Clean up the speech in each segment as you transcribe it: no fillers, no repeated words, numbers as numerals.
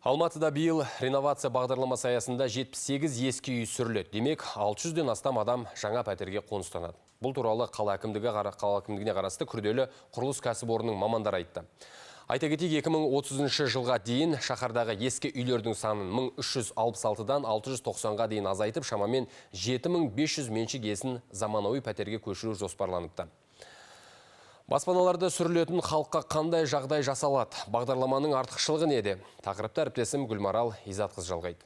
Алматыда биыл реновация бағдарламасы аясында 78 ескі үй сүріледі. Демек, 600-ден астам адам жаңа пәтерге қоныстанады. Бұл туралы қала әкімдігіне қарасты күрделі құрылыс кәсіпорнының мамандары айтты. Айта кетейік, 2030 жылға дейін шаһардағы ескі үйлердің санын 1366-дан 690-ға дейін азайтып, шамамен 7500 меншік иесін заманауи пәтерге көшіру жоспарланыпты. Баспаналарды сүрілетін халыққа қандай жағдай жасалады? Бағдарламаның артықшылығы неде? Тақырыпты әріптесім Гүлмарал Изатқызы жалғайды.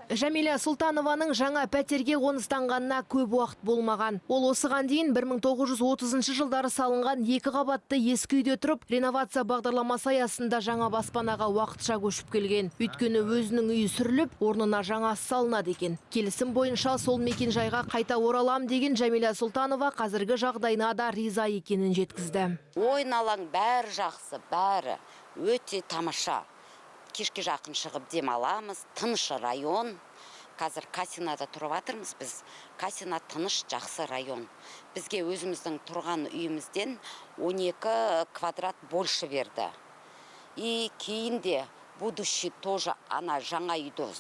Жәмила Сұлтанованың жаңа пәтерге қоныстанғанына көп уақыт болмаған. Ол осыған дейін 1930 жылдары салынған екі қабатты ескі үйде тұрып, реновация бағдарламасы аясында жаңа баспанаға уақытша көшіп келген. Өйткені өзінің үйі сүріліп, орнына жаңасы салынады екен. Келісім бойынша сол мекенжайға қайта оралам деген Жәмила Сұлтанова қазіргі жағдайына да риза екенін жеткізді. Ойын алаң, бәрі жақсы, бәрі өте тамаша. Кешке жақын шығып демаламыз, тыныш район. Қазір Касинада тұрып жатырмыз біз. Касина тыныш, жақсы район. Бізге өзіміздің тұрған үйімізден 12 квадрат больше берді. И кейін де, будущий тоже, ана жаңа үйді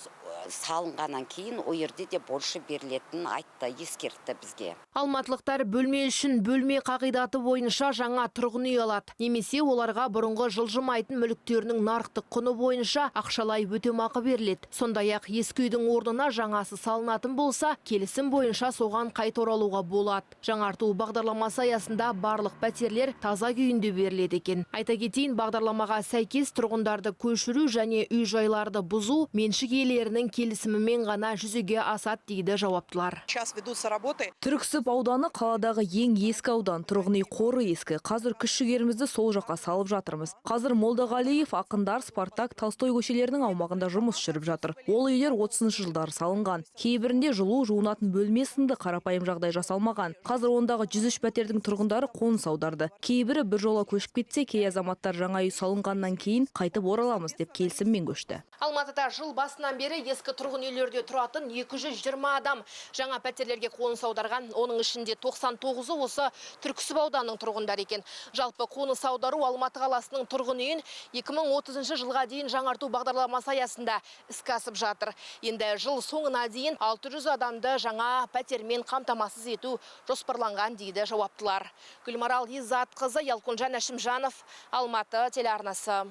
салынғаннан кейін ол жерде де больше берілетінін айтты, ескертті бізге. Алматылықтар бөлме үшін бөлме қағидаты бойынша жаңа тұрғын үй алады. Немесе оларға бұрынғы жылжымайтын мүліктерінің нарықтық құны бойынша ақшалай өтемақы беріледі. Сондай-ақ ескі үйдің орнына жаңасы салынатын болса, келісім бойынша соған қайта оралуға болады. Жаңарту бағдарламасы аясында барлық пәтерлер таза күйінде беріледі екен. Айта кетейін, бағдарламаға сәйкес тұрғындарды көшіру және үй жайларды бұзу меншік иелерінің келісімімен ғана жүзеге асады, дейді жауаптылар. Сейчас ведутся работы. Түрксіб ауданы қаладағы ең ескі аудан, тұрғын үй қоры ескі. Қазір күш жігерімізді сол жаққа салып жатырмыз. Қазір Молдағалиев, Ақындар, Спартак, Толстой көшелерінің аумағында жұмыс жүріп жатыр. Ол үйлер 30 жылдары салынған. Кейбірінде жылу, жуынатын бөлме сынды қарапайым жағдай жасалмаған. Қазір ондағы 103 пәтердің тұрғындары қоныс аударды. Кейбірі бір жола көшіп кетсе, кей азаматтар жаңа үй салынғаннан кейін қайтып ораламыз деп келісіммен көшті. Алматыда жыл басынан бері ескі тұрғын үйлерде тұратын 220 адам жаңа пәтерлерге қоныс аударған. Оның ішінде 99-ы осы Түрксіб ауданының тұрғындары екен. Жалпы қоныс аудару Алматы қаласының тұрғын үйін 2030 жылға дейін жаңарту бағдарламасы аясында іске асып жатыр. Енді жыл соңына дейін 600 адамды жаңа пәтермен қамтамасыз ету жоспарланған, дейді жауаптылар. Гүлмарал Изатқызы, Ялкунжан Әшімжанов, Алматы телеарнасы.